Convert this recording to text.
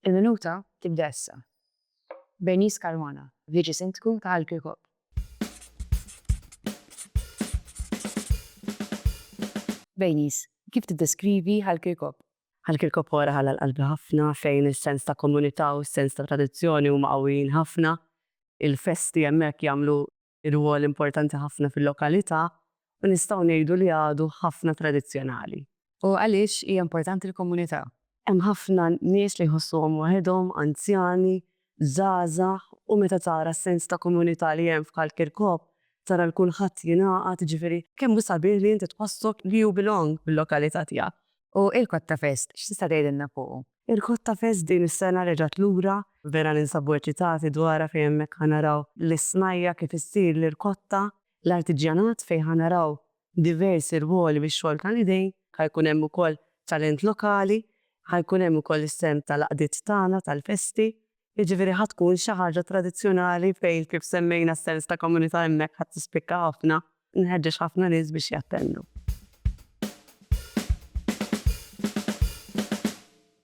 Il-minuta tibda issa. Bernice Caruana, Viċi Sindku ta' Ħal Kirkop. Bernice, kif tiddeskrivi Ħal Kirkop? Ħal Kirkop huwa raħal għal qalbi ħafna fejn is-sens ta' komunità u s-sens ta' tradizzjoni huma qawwijin ħafna. Il-festi hemmhekk jagħmlu rwol importanti ħafna fil-lokalità u nistgħu ngħidu li għadu ħafna tradizzjonali. U għaliex hija importanti l-komunità? Hemm ħafna nies li jħossuhom waħedhom, anzjani, żgħażagħ u meta tara s-sens ta' komunità li hemm f'Ħal Kirkop, tara 'l kulħadd jingħaqad, jiġifieri kemm hu sabiħ li inti tħossok li you belong fil-lokalità tiegħek. U il-Kotta Fest, x'tista' tgħidilna fuqu? Il-Kotta Fest din is-sena reġgħet lura, vera ninsabu eċitati dwarha fejn hemmhekk ħa naraw l-isnajja kif issir l-irkotta, l-artiġjanat fejn ħa naraw diversi rwoli bix-xogħol tal-idejn, ħa jkun hemm ukoll talent lokali, ħa jkun hemm ukoll is-sehem tal-għaqdiet tagħna tal-festi, jiġifieri ħa tkun xi ħaġa tradizzjonali fejn kif semmejna s-sens ta' komunità hemmhekk ħa tispikka ħafna, nħeġġeġ ħafna nies biex jattendu.